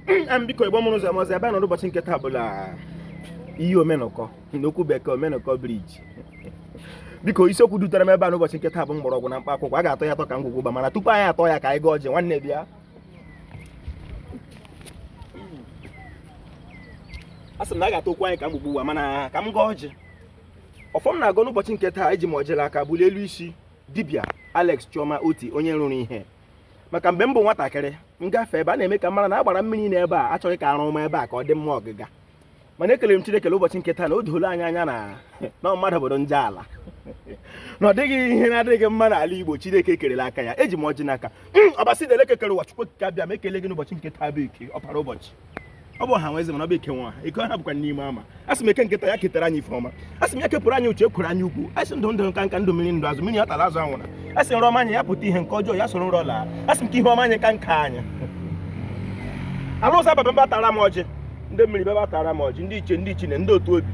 Biko, Igbo mụrụ ụzọ ọzọ, ebe a nọ n'ụbọchị nke taa bụla iyi Omenụkọ, n'okwu bekee Omenụkọ Bridge. Biko, isiokwu dutere m ebe a n'ụbọchị nke taa bụ mgbọrọgwụ na mkpa akwụkwọ. A ga-atọ ya atọ ka ngwugwu ụgba, mana tupu anyị atọ ya, ka anyị gọọ ọjị. Nwanne, bịa. A sị m na a ga-atọ okwu anyị ka ngwugwu ụgba, mana ka m gọọ ọjị. Ọfọ m na-agọ n'ụbọchị nke taa, eji m ọjị aka bulie elu isi dibịa Alex Chioma Oti, onye rụrụ ihe. Maka mgbe m bụ nwatakịrị, m gafee ebe a na-eme ka m mara na agbara mmiri n'ebe a achọghị ka arụ m ebe a ka ọ dị mma ọgịga. Mana ekelere m Chineke ụbọchị nke taa na o doola anyị anya na na mmadụ obodo nje ala, na ọ dịghị ihe na-adịghị mma n'ala Igbo Chineke kerela aka ya. Eji m ọjị n'aka. Ọbasi na-eleke kere ụwa, Chukwu Okike Abịama ekele gị n'ụbọchị nke taa bụ eke ọpara ụbọchị. Ọ bụ ọha nwe eze, mana ọ bụ eke nwa eke ọha bụkwa n'ime ama. Asị m eke nkịta ya ketara anyị ife ọma. Asị m ya kepụrụ anyị uche, ekwere anyị ugwu. Asị ndụ ndụ nka nka, ndụ mmiri ndụ azụ, mmiri atala azụ anwụra. Asị nrọ ọma anyị ya pụta ihe, nke ọjọọ ya soro nrọ laa. Asị m ka ihe ọma anyị ka nka anyị ala ụzọ ababa mba tara m ọjị, ndị mmiri baba tara m ọjị, ndị iche, ndị ichine, ndị otu obi,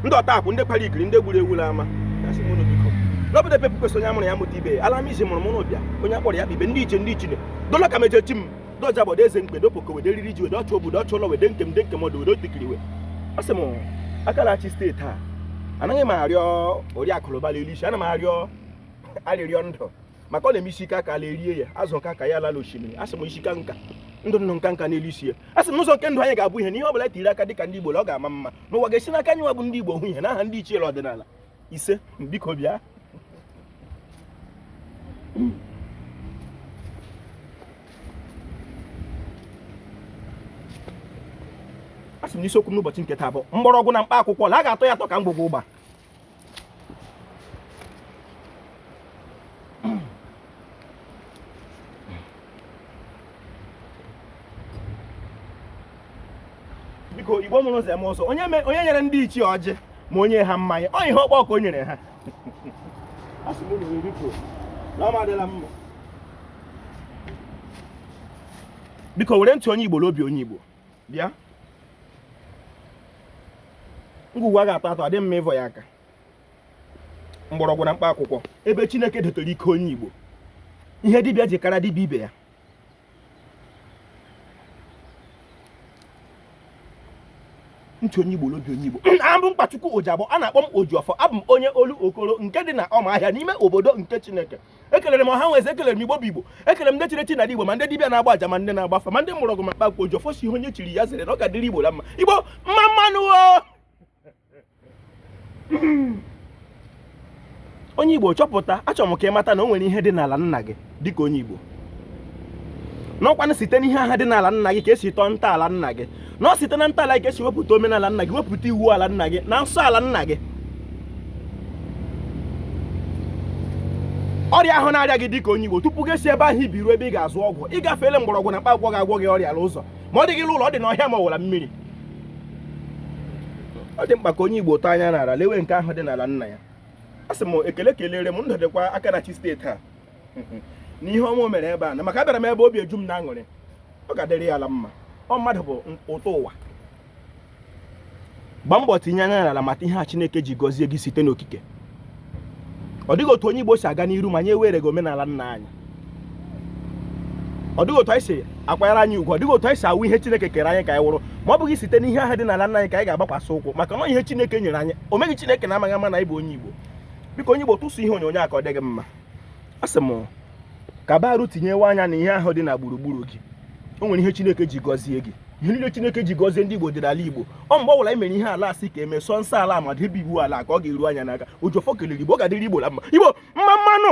ndị ọta akwụ, ndị kwara ikiri, ndị gburu ewu ama. Asị m unu biko, n'obodo pepụ kwesị onye amụrụ ya mụta ibe ya, ala m isi mụrụ mụrụ bịa onye akpọrọ ya kpibe, ndị iche, ndị ichine, dolo ka mejechi m doja gbọdo eze mkpe dopoko wede riri ji wede ọchụ obodo ọchụ ụlọ wede nkem de nkem ọdụ wede otikiri we. Asị m aka na-achị steeti a, anaghị m arịọ oriakụ ụba elu isi, ana m arịọ arịrịọ ndụ, maka ọ na-eme isi ike aka ala erie ya, azụ nka ka ya alala osimiri. Asị m isi ka nka ndụ ndụ nka nka n'elu isi ya. Asị m n'ụzọ nke ndụ anyị ga-abụ ihe, na ihe ọ bụla tiri aka dịka ndị Igbo ọ ga-ama mma n'ụwa ga-esi n'aka anyị nwa bụ ndị Igbo hụ ihe n'aha ndị ichie ọdịnala. Ise. Biko bịa. Asị m n'isiokwu m n'ụbọchị nke taa bụ mgbọrọgwụ na mkpa akwụkwọ, la a ga-atọ ya atọ ka ngwugwu ụgba. Biko, Igbo mụrụ ụzọ eme ọzọ, onye nyere ndị ichie ọjị ma onye ha mmanya, ọ ihe ọkpọ ka o nyere ha. Asị m unu biko, na ọ madịla mma. Biko, were ntị onye Igbo n'obi onye Igbo bịa. Ngwugwu a ga-atọ atọ adị mma ịvọ ya aka. Mgbọrọgwụ na mkpa akwụkwọ, ebe Chineke dotere ike onye Igbo, ihe dibịa ji kara dibịa ibe ya. Ntị onye Igbo n'obi onye Igbo. Abụ Mkpachukwu Ojiabọ, a na-akpọ m Ojiọfọ. Abụ m onye olu okoro nke dị na Ọmahịa n'ime obodo nke Chineke. Ekelere m ọha nwe eze, ekelere m Igbo bụ Igbo, ekelere m ndị chiri echi n'ala Igbo, ma ndị dibịa na-agba aja, ma ndị na-agba afa, ma ndị mgbọrọgwụ ma mkpa akwụkwọ. Ojiọfọ si ihe onye chiri ya zere, na ọ ga-adịrị Igbo na mma. Igbo mma mmanụ o. Onye Igbo, chọpụta, achọrọ m ka ị mata na o nwere ihe dị n'ala nna gị dịka onye Igbo, n'ọkwanụ site n'ihe aha dị n'ala nna gị ka esi tọọ ntọala nna gị, na ọ site na ntọala gị ka esi wepụta omenala nna gị, wepụta iwu ala nna gị na nsọ ala nna gị. Ọrịa ahụ na-arịa gị dịka onye Igbo, tupu gị esi ebe ahụ ibi ruo ebe ị ga-azụ ọgwụ, ị gafeela mgbọrọgwụ na mkpa akwụkwọ ga-agwọ gị ọrịa n'ụzọ, ma ọ dịghị ụlọ, ọ dị n'ọhịa ma ọ wụla mmiri. Ọ dị mkpa ka onye Igbo tọọ anya n'ala lewe nke ahụ dị n'ala nna ya. A sị m ekele kelere m ndụ dịkwa aka na chi steeti a n'ihe ọma o mere ebe a, na maka abịara m ebe obi eju m na aṅụrị. Ọ ga-adịrị ya ala mma. Ọ mmadụ bụ ụtọ ụwa. Gbaa mbọ tinye anya n'ala mata ihe a Chineke ji gọzie gị site n'okike. Ọ dịghị otu onye Igbo si aga n'iru ma anyị ewereghị omenala nna anyị. Ọ dịghị otu anyị si akwanyere anyị ugwu, ọ dịghị otu anyị si awụ ihe Chineke kere anyị ka anyị wụrụ, ma ọ bụghị site n'ihe ahụ dị n'ala nna anyị ka anyị ga-agbakwasị ụkwụ, maka na ihe Chineke nyere anyị o meghị Chineke na-amaghị ama na anyị bụ onye Igbo. Biko, onye Igbo, tụsụ ihe onyonyo a ka ọ dị gị mma. A sị m ka barụ tinyewe anya na ihe ahụ dị na gburugburu gị. O nwere ihe Chineke ji gọzie gị. Ihe niile Chineke ji gọzie ndị Igbo dị n'ala Igbo. Ọ mgbe ọ bụla anyị mere ihe ala asị ka eme sọ nsọ ala ma debe iwu ala ka ọ ga-eru anya n'aka. Ojiọfọ kelere Igbo, ọ ga-adịrị Igbo na mma. Igbo mma mmanụ.